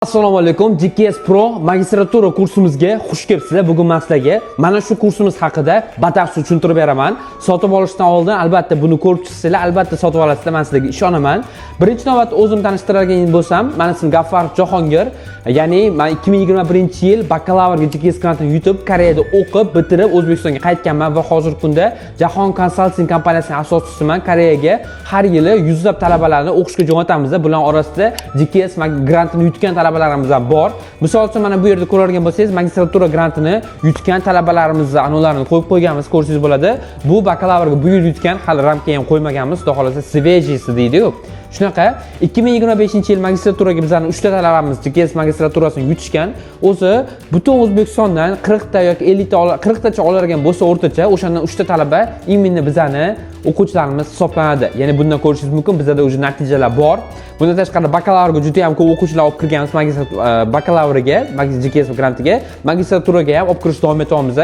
Assalomu alaykum, GKS Pro magistratura kursimizga xush kelibsizlar. Bugun men sizlarga mana shu kursimiz haqida batafsil tushuntirib beraman. Sotib olishdan oldin albatta buni ko'rib chiqsanglar, albatta sotib olasizlar, men sizlarga ishonaman. Birinchi navbatda o'zim tanishtiradigan bo'lsam, mani ismim Gaffarov Jahongir. Ya'ni men 2021-yil bakalavrga GKS grantini yutib, Koreyada o'qib, bitirib O'zbekistonga qaytganman va hozirgi kunda Jahon Consulting kompaniyasining asoschisiman. Koreyaga har yili yuzlab talabalarni o'qishga jo'natamiz. Bular orasida GKS grantini yutgan talabalarimiz ham bor. Misol uchun, mana bu yerda ko'radigan bo'lsangiz, magistratura grantini yutgan talabalarimizni anolarini qo'yib qo'yganmiz, ko'rsangiz bo'ladi. Bu bakalavrga bu yil yutgan, hali ramka ham qo'ymaganmiz, xudo xohlasa, свежий si deydi-yu. Shunaqa 2025-yil magistraturaga bizlarning 3 ta talabamiz GKS magistraturasini yutishgan. O'zi butun O'zbekistondan 40 ta yoki 50 ta 40 tacha oladigan bo'lsa o'rtacha, o'shandan 3 ta talaba именно bizani o'quvchilarimiz hisoblanadi. Ya'ni bundan ko'rishingiz mumkin, bizada уже natijalar bor. Bundan tashqari bakalavrga juda ham ko'p o'quvchilar olib kirganmiz, magistr bakalavriga, magistr GKS grantiga, magistraturaga ham olib kirishni davom etyapmiz.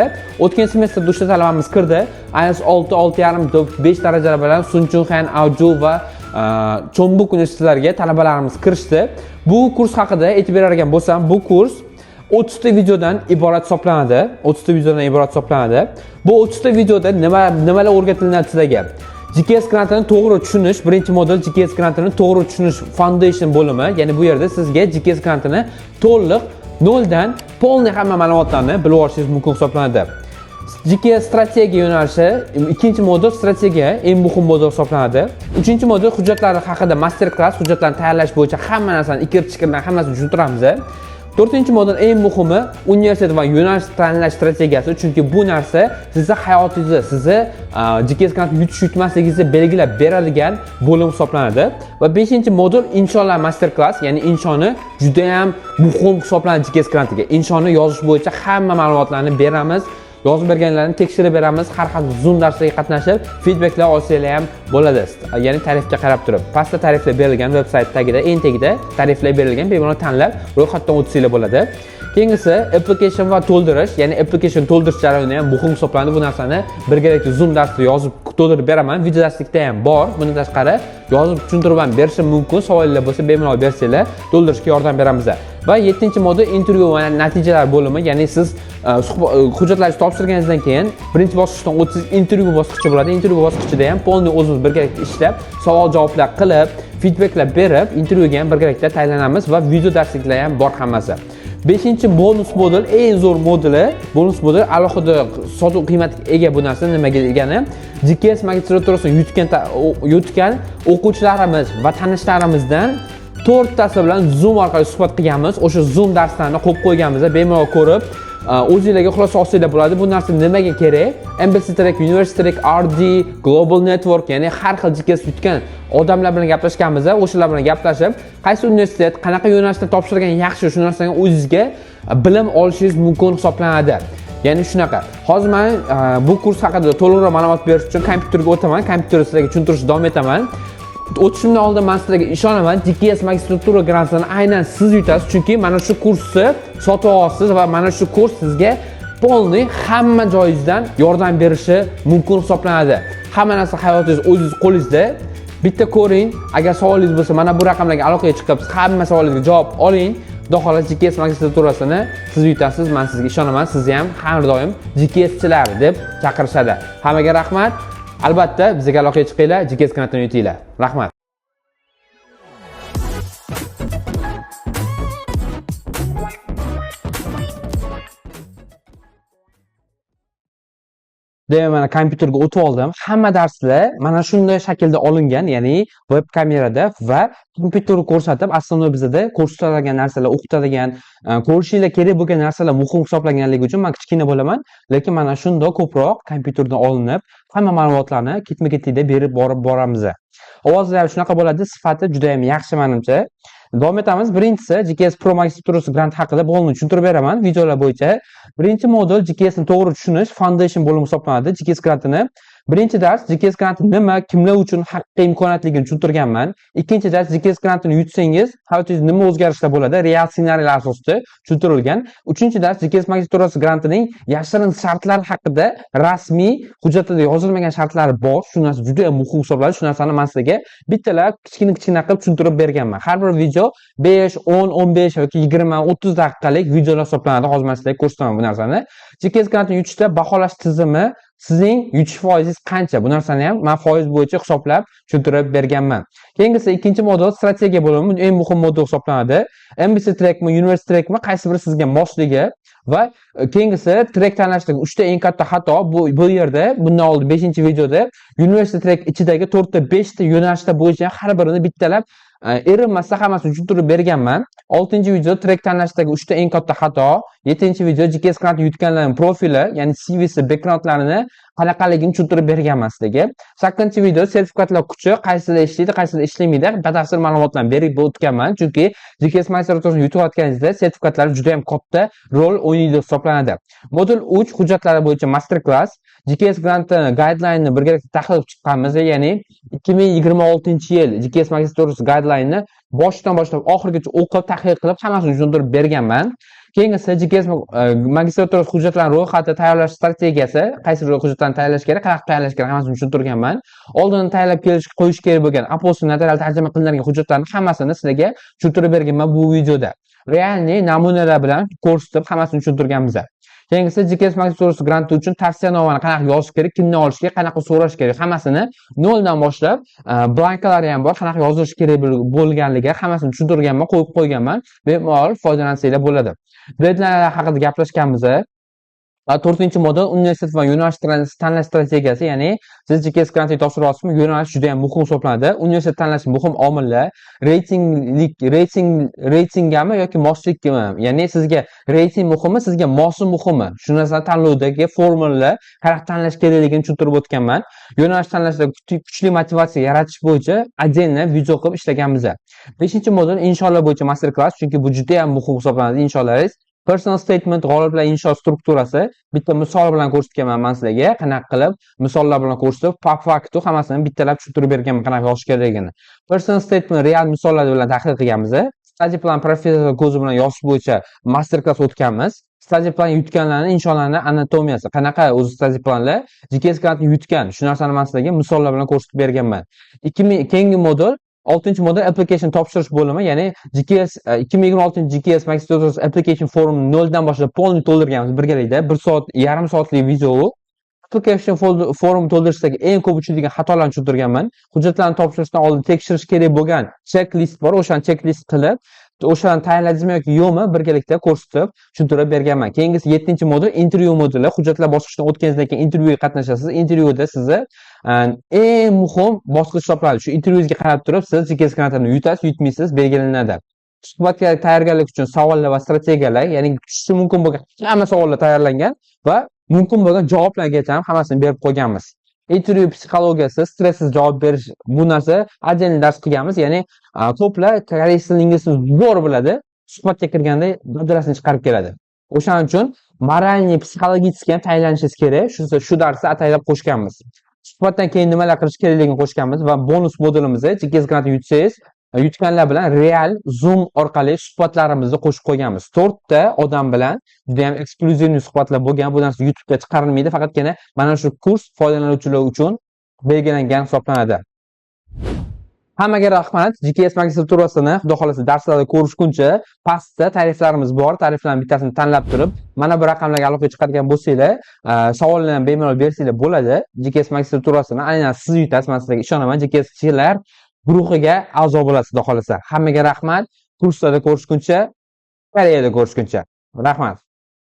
O'tgan semestrda 3 ta talabamiz kirdi. IELTS 6, 6,5, 5 darajalar bilan Sunchunxan, Auju va Chonbuk universitetlariga talabalarimiz kirishdi. Bu kurs haqida aytib beradigan bo'lsam, bu kurs 30 ta videodan iborat hisoblanadi. 30 ta videodan iborat hisoblanadi. Bu 30 ta videoda nima nimalar o'rgatilinadi sizlarga? GKS grantini to'g'ri tushunish, birinchi modul GKS grantini to'g'ri tushunish foundation bo'limi, ya'ni bu yerda sizga GKS grantini to'liq noldan полный hamma ma'lumotlarni bilib olishingiz mumkin hisoblanadi. GKS strategiya yo'nalishi, ikkinchi modul strategiya eng muhim modul hisoblanadi. Uchinchi modul hujjatlar haqida master klass, hujjatlarni tayyorlash bo'yicha hamma narsani ikir-chikirdan hammasini tushuntiramiz. To'rtinchi modul eng muhimi universitet va yo'nalish tanlash strategiyasi, chunki bu narsa sizni hayotingizni, sizni GKS grantni yutish yutmasligingizni belgilab beradigan bo'lim hisoblanadi. Va beshinchi modul insholar master klass, ya'ni inshoni juda ham muhim hisoblanadi GKS grantiga. Inshoni yozish bo'yicha hamma ma'lumotlarni beramiz. Yozib berganlarni tekshirib beramiz. Har xil Zoom darslarga qatnashib, feedbacklar olsanglar ham bo'ladi. Ya'ni tarifga qarab turib. Pastda tariflar berilgan, veb sayt tagida, eng tagida tariflar berilgan, bemalol tanlab ro'yxatdan o'tsanglar bo'ladi. Keyingisi application va to'ldirish, ya'ni application to'ldirish jarayoni ham muhim hisoblanadi. Bu narsani birgalikda Zoom darsida yozib to'ldirib beraman. Video darslikda ham bor. Bundan tashqari yozib tushuntirib ham berishim mumkin. Savollar bo'lsa bemalol bersanglar, to'ldirishga yordam beramiz. Va 7-modul intervyu va natijalar bo'limi, ya'ni siz hujjatlaringizni topshirganingizdan keyin birinchi bosqichdan o'tsangiz intervyu bosqichi bo'ladi. Intervyu bosqichida ham полный o'zimiz birgalikda ishlab, savol javoblar qilib, feedbacklar berib, intervyuga ham birgalikda tayyorlanamiz va video darsliklar ham bor hammasi. Beshinchi bonus modul eng zo'r moduli, bonus modul alohida sotuv qiymatiga ega. Bu narsa nimaga degani, GKS magistraturasini yutgan o'quvchilarimiz va tanishlarimizdan to'rttasi bilan Zoom orqali suhbat qilganmiz. O'sha Zoom darslarini qo'yib qo'yganmiz, bemalol ko'rib, o'zinglarga xulosa olsanglar bo'ladi. Bu narsa nimaga kerak? Embassy Track, University Track, RD, Global Network, ya'ni har xil GKS yutgan odamlar bilan gaplashganmiz, o'shalar bilan gaplashib, qaysi universitet, qanaqa yo'nalishda topshirgan yaxshi, shu narsadan o'zingizga bilim olishingiz mumkin hisoblanadi. Ya'ni shunaqa. Hozir men bu kurs haqida to'liqroq ma'lumot berish uchun kompyuterga o'taman, kompyuterda sizlarga tushuntirishni davom etaman. O'tishimdan oldin men sizlarga ishonaman, GKS magistratura grantini aynan siz yutasiz, chunki mana shu kursni sotib olasiz va mana shu kurs sizga полный hamma joyingizdan yordam berishi mumkin hisoblanadi. Hamma narsa hayotingiz o'zingiz qo'lingizda. Bitta ko'ring, agar savolingiz bo'lsa, mana bu raqamlarga aloqaga chiqib, hamma savolingizga javob oling. Xudo xohlasa GKS magistraturasini siz yutasiz, men sizga ishonaman, sizni ham har doim GKSchilar deb chaqirishadi. Hammaga rahmat. Albatta bizga aloqaga chiqinglar, GKS grantini yutinglar. Rahmat. Demak, mana kompyuterga o'tib oldim. Hamma darslar mana shunday shaklda olingan, ya'ni web kamerada va kompyuterni ko'rsatib, основной bizada ko'rsatiladigan narsalar, o'qitiladigan, ko'rishinglar kerak bo'lgan narsalar muhim hisoblanganligi uchun men kichkina bo'laman, lekin mana shundoq ko'proq kompyuterdan olinib, hamma ma'lumotlarni ketma-ketlikda berib borib boramiz. Ovozlar ham shunaqa bo'ladi, sifati juda ham yaxshi menimcha. Davom etamiz. Birinchisi GKS Pro magistraturasi grant haqida bo'lni tushuntirib beraman videolar bo'yicha. Birinchi modul GKS ni to'g'ri tushunish foundation bo'limi hisoblanadi. GKS grantini Birinchi dars GKS granti nima, kimlar uchun haqiqiy imkoniyatligini tushuntirganman. Ikkinchi dars GKS grantini yutsangiz, hayotingizda nima o'zgarishlar bo'ladi, real ssenariylar asosida tushuntirilgan. Uchinchi dars GKS magistraturasi grantining yashirin shartlari haqida, rasmiy hujjatlarda yozilmagan shartlari bor. Shu narsa juda ham muhim hisoblanadi. Shu narsani man sizlarga bittalab, kichkina kichkina qilib tushuntirib berganman. Har bir video 5, 10, 15 yoki 20, 30 daqiqalik videolar hisoblanadi. Hozir man sizlarga ko'rsataman bu narsani. GKS grantini yutishda baholash tizimi, sizning yutish foizingiz qancha? Bu narsani ham man foiz bo'yicha hisoblab tushuntirib berganman. Keyingisi ikkinchi modul strategiya bo'limi, eng muhim modul hisoblanadi. MBC trackmi, University trackmi, qaysi biri sizga mosligi va keyingisi trek tanlashdagi uchta eng katta xato. Bu yerda bundan oldin 5-videoda University track ichidagi to'rtta, beshta yo'nalishlar bo'yicha har birini bittalab, erinmasdan hammasini tushuntirib berganman. Oltinchi video trek tanlashdagi uchta eng katta xato. Yettinchi video GKS grant yutganlarning profili, ya'ni CVsi, backgroundlarini qanaqaligini tushuntirib berganman sizlarga. Sakkizinchi video sertifikatlar kuchi, qaysida ishlaydi, qaysida ishlamaydi, batafsil ma'lumotlarni berib o'tganman. Chunki GKS magistraturasini yutayotganingizda sertifikatlar juda ham katta rol o'ynaydi hisoblanadi. Modul 3 hujjatlari bo'yicha master klass, GKS granti guideline'ni birgalikda tahlil qilib chiqqanmiz, ya'ni 2026-yil GKS magistraturasi guideline'ni boshidan boshlab oxirigacha o'qib, tahlil qilib, hammasini tushuntirib berganman. Keyingisi GKS magistraturasi hujjatlarini ro'yxati tayyorlash strategiyasi, qaysi hujjatlarni tayyorlash kerak, qanaqa tayyorlash kerak, hammasini tushuntirganman. Oldin tayyorlab kelish qo'yish kerak bo'lgan apostil, notarial tarjima qilinadigan hujjatlarni hammasini sizlarga tushuntirib berganman bu videoda. Реальный namunalar bilan ko'rsatib, hammasini tushuntirganmiz. Keyingisi GKS magistraturasi granti uchun tavsiyanomani qanaqa yozish kerak, kimdan olish kerak, qanaqa so'rash kerak, hammasini noldan boshlab, blankalari ham bor, qanaqa yozilishi kerak bo'lganligi hammasini tushuntirganman, qo'yib qo'yganman. Bemalol foydalansanglar bo'ladi. Deadlinelar haqida gaplashganmiz. Va to'rtinchi modul universitet va yo'nalish tanlash strategiyasi, ya'ni siz GKS grantini topshiryapsizmi, yo'nalish juda ham muhim hisoblanadi. Universitet tanlash muhim omillar, reytinglik, reyting, reytinggami yoki moslikmi, ya'ni sizga reyting muhimmi, sizga mosi muhimmi? Shu narsani tanlovdagi formulalar, qanaqa tanlash kerakligini tushuntirib o'tganman. Yo'nalish tanlashda kuchli motivatsiya yaratish bo'yicha отдельно video qilib ishlaganmiz. Beshinchi modul insholar bo'yicha master klass, chunki bu juda ham muhim hisoblanadi insholaringiz. Personal statement, g'oliblar insho strukturasi, bitta misol bilan ko'rsatganman man sizlarga, qanaqa qilib misollar bilan ko'rsatib, по факту hammasini bittalab tushuntirib berganman, qanaqa yozish kerakligini. Personal statement real misollar bilan tahlil qilganmiz. Study plan professor ko'zi bilan yozish bo'yicha master klass o'tganmiz. Study plan yutganlarni insholarni anatomiyasi, qanaqa o'zi study planlar, GKS grantni yutgan, shu narsani man sizlarga misollar bilan ko'rsatib berganman. 2000 keyingi modul, oltinchi modul application topshirish bo'limi, ya'ni GKS 2026 GKS magistraturasi application form noldan boshlab полный to'ldirganmiz birgalikda. Bir soat, yarim soatlik video u. Application form to'ldirishdagi eng ko'p uchraydigan xatolarni tushuntirganman. Hujjatlarni topshirishdan oldin tekshirish kerak bo'lgan checklist bor, o'shani checklist qilib, o'shani tayinladingizmi yoki yo'qmi, birgalikda ko'rsatib, tushuntirib berganman. Keyingisi yettinchi modul intervyu moduli. Hujjatlar bosqichidan o'tganingizdan keyin intervyuga qatnashasiz. Intervyuda sizni eng muhim bosqich hisoblanadi. Shu intervyungizga qarab turib, siz GKS grantini yutasiz, yutmaysiz belgilanadi. Suhbatga tayyorgarlik uchun savollar va strategiyalar, ya'ni tushishi mumkin bo'lgan hamma savollar tayyorlangan va mumkin bo'lgan javoblargacha ham hammasini berib qo'yganmiz. Intervyu psixologiyasi, stressiz javob berish, bu narsa отдельный dars qilganmiz. Ya'ni ko'plar koreys tilini, ingliz tilini zo'r biladi, suhbatga kirganda dabdalasini chiqarib keladi. O'shaning uchun моральный, психологический ham tayyorlanishingiz kerak. Shu darsni ataylab qo'shganmiz. Suhbatdan keyin nimalar qilish kerakligini qo'shganmiz va bonus modulimizda GKS grantni yutsangiz, yutganlar bilan real Zoom orqali suhbatlarimizni qo'shib qo'yganmiz. To'rtta odam bilan juda ham эксклюзивный suhbatlar bo'lgan. Bu narsa YouTube'ga chiqarilmaydi, faqatgina mana shu kurs foydalanuvchilar uchun belgilangan hisoblanadi. Hammaga rahmat. GKS magistraturasini xudo xohlasa darslarda ko'rishguncha, pastda tariflarimiz bor. Tariflarning bittasini tanlab turib, mana bu raqamlarga aloqaga chiqadigan bo'lsanglar, savollarni bemalol bersanglar bo'ladi. GKS magistraturasini aynan siz yutasiz, men sizlarga ishonaman. GKSchilar guruhiga a'zo bo'lasiz xudo xohlasa. Hammaga rahmat. Kurslarda ko'rishguncha, Koreyada ko'rishguncha. Rahmat.